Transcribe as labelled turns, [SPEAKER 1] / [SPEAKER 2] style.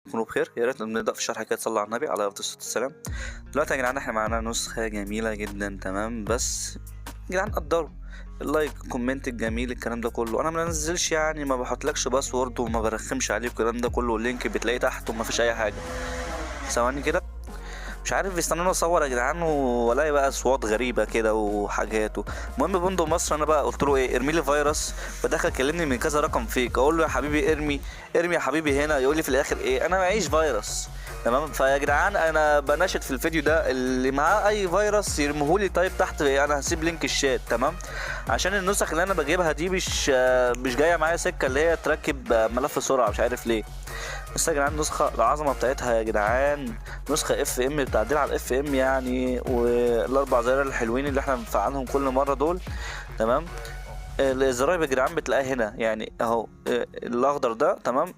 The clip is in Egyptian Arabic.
[SPEAKER 1] تكونوا بخير. يا ريت نبدا في الشرح كده، تصلي على النبي عليه الصلاة والسلام. دلوقتي يا جدعان احنا معانا نسخه جميلة جدا، تمام؟ بس يا جدعان قدروا ال like، comment الجميل، الكلام ده كله. انا ما بنزلش يعني، ما بحطلكش password وما برخمش عليه الكلام ده كله، ال link بتلاقيه تحت وما فيش اي حاجه. ثواني كده، مش عارف بيستنوني اصور يا جدعان والاقي بقى اصوات غريبة كده وحاجات. المهم بندق مصر، انا بقى قلت له ايه؟ ارمي لي فيروس. فدخل كلمني من كذا رقم fake، اقول له يا حبيبي ارمي ارمي يا حبيبي هنا، يقول لي في الاخر ايه؟ انا معيش فيروس، تمام؟ فيا جدعان انا بناشد في الفيديو ده اللي معاه اي فيروس يرميهولي. طيب تحت انا هسيب link ال chat، تمام؟ عشان النسخ اللي انا بجيبها دي مش جاية معايا سكة اللي هي تركب ملف سرعه، مش عارف ليه. بس يا جدعان النسخة العظمة بتاعتها يا جدعان، نسخه FM، بتعديل على ال FM يعني، والاربع زراير الحلوين اللي احنا بنفعلهم كل مرة دول، تمام؟ الزراير يا جدعان بتلاقيها هنا يعني اهو، الاخضر ده، تمام؟